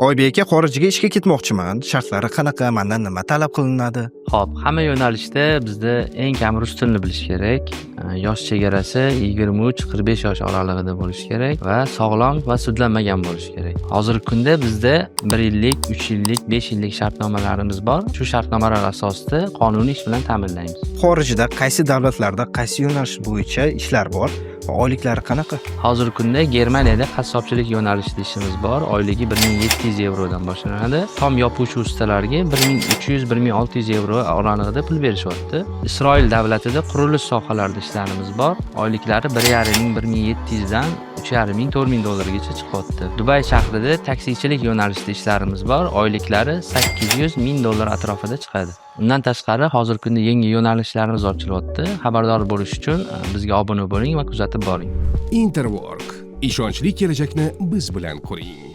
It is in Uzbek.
Oybek aka, xorijga ishga ketmoqchiman. Shartlari qanaqa? Mandan nima talab qilinadi? Xo'p, hamma yo'nalishda bizda eng kam rus tilini bilish kerak. Yosh chegarasi 23-45 yosh oralig'ida bo'lishi kerak va sog'lom va sudlanmagan bo'lishi kerak. Hozirgi kunda bizda 1 yillik, 3 yillik, 5 yillik shartnomalarimiz bor. Shu shartnomalar asosida qonuniy ish bilan ta'minlaymiz. Xorijda qaysi davlatlarda qaysi yo'nalish bo'yicha ishlar bor va oyliklari qanaqa? Hozirgi kunda Germaniyada qassobchilik yo'nalishida ishimiz bor. Oyligi 1700 yevrodan boshlanadi. Tom yopuvchi ustalarga 1300-1600 yevro oralig'ida pul berishyapti. Isroil davlatida qurilish sohalarida ishlarimiz bor. Oyliklari 1,5 ming, 1700 dan 3,5 ming, 4000 dollargacha chiqyapti. Dubay shahrida taksichilik yo'nalishida ishlarimiz bor. Oyliklari 800 ming dollar atrofida chiqadi. Undan tashqari, hozirgi kunda yangi yo'nalishlarimiz ochilyapti. Xabardor bo'lish uchun bizga obuna bo'ling va kuzatib boring. Interwork. Ishonchli kelajakni biz bilan quring.